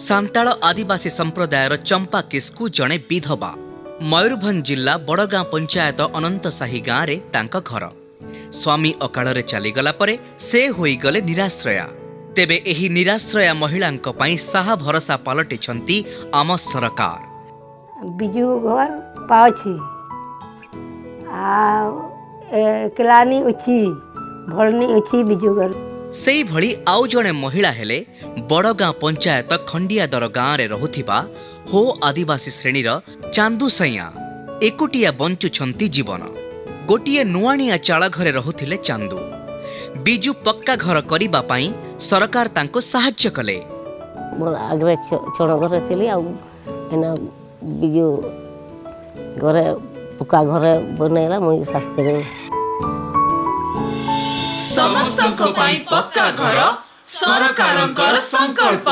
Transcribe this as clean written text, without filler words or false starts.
ସାନ୍ତାଳ ଆଦିବାସୀ ସମ୍ପ୍ରଦାୟର ଚମ୍ପା କିସ୍କୁ ଜଣେ ବିଧବା। ମୟୂରଭଞ୍ଜ ଜିଲ୍ଲା ବଡ଼ଗାଁ ପଞ୍ଚାୟତ ଅନନ୍ତସାହି ଗାଁରେ ତାଙ୍କ ଘର। ସ୍ୱାମୀ ଅକାଳରେ ଚାଲିଗଲା ପରେ ସେ ହୋଇଗଲେ ନିରାଶ୍ରୟା। ତେବେ ଏହି ନିରାଶ୍ରୟା ମହିଳାଙ୍କ ପାଇଁ ସାହା ଭରସା ପାଲଟିଛନ୍ତି ଆମ ସରକାର। ବିଜୁ ଘର ପାଉଛି ଆଉ ଏକଲାନି ଅଛି, ଭଲନି ଅଛି ବିଜୁ ଘର। ସେଇଭଳି ଆଉ ଜଣେ ମହିଳା ହେଲେ ବଡ଼ଗାଁ ପଞ୍ଚାୟତ ଖଣ୍ଡିଆଦର ଗାଁରେ ରହୁଥିବା ହୋ ଆଦିବାସୀ ଶ୍ରେଣୀର ଚାନ୍ଦୁ ସୈୟା। ଏକୁଟିଆ ବଞ୍ଚୁଛନ୍ତି ଜୀବନ। ଗୋଟିଏ ନୁଆଣିଆ ଚାଳ ଘରେ ରହୁଥିଲେ ଚାନ୍ଦୁ। ବିଜୁ ପକ୍କା ଘର କରିବା ପାଇଁ ସରକାର ତାଙ୍କୁ ସାହାଯ୍ୟ କଲେ। ମୋର ଆଗରେ ଛଣ ଘରେ ଥିଲି, ଆଉ ଏନା ବିଜୁ ଘରେ, ପକ୍କା ଘରେ ବନେଇଲା, ମୁଇଁ ଶାସ୍ତ୍ରୀ। ସମସ୍ତଙ୍କ ପାଇଁ ପକ୍କା ଘର, ସରକାରଙ୍କର ସଂକଳ୍ପ।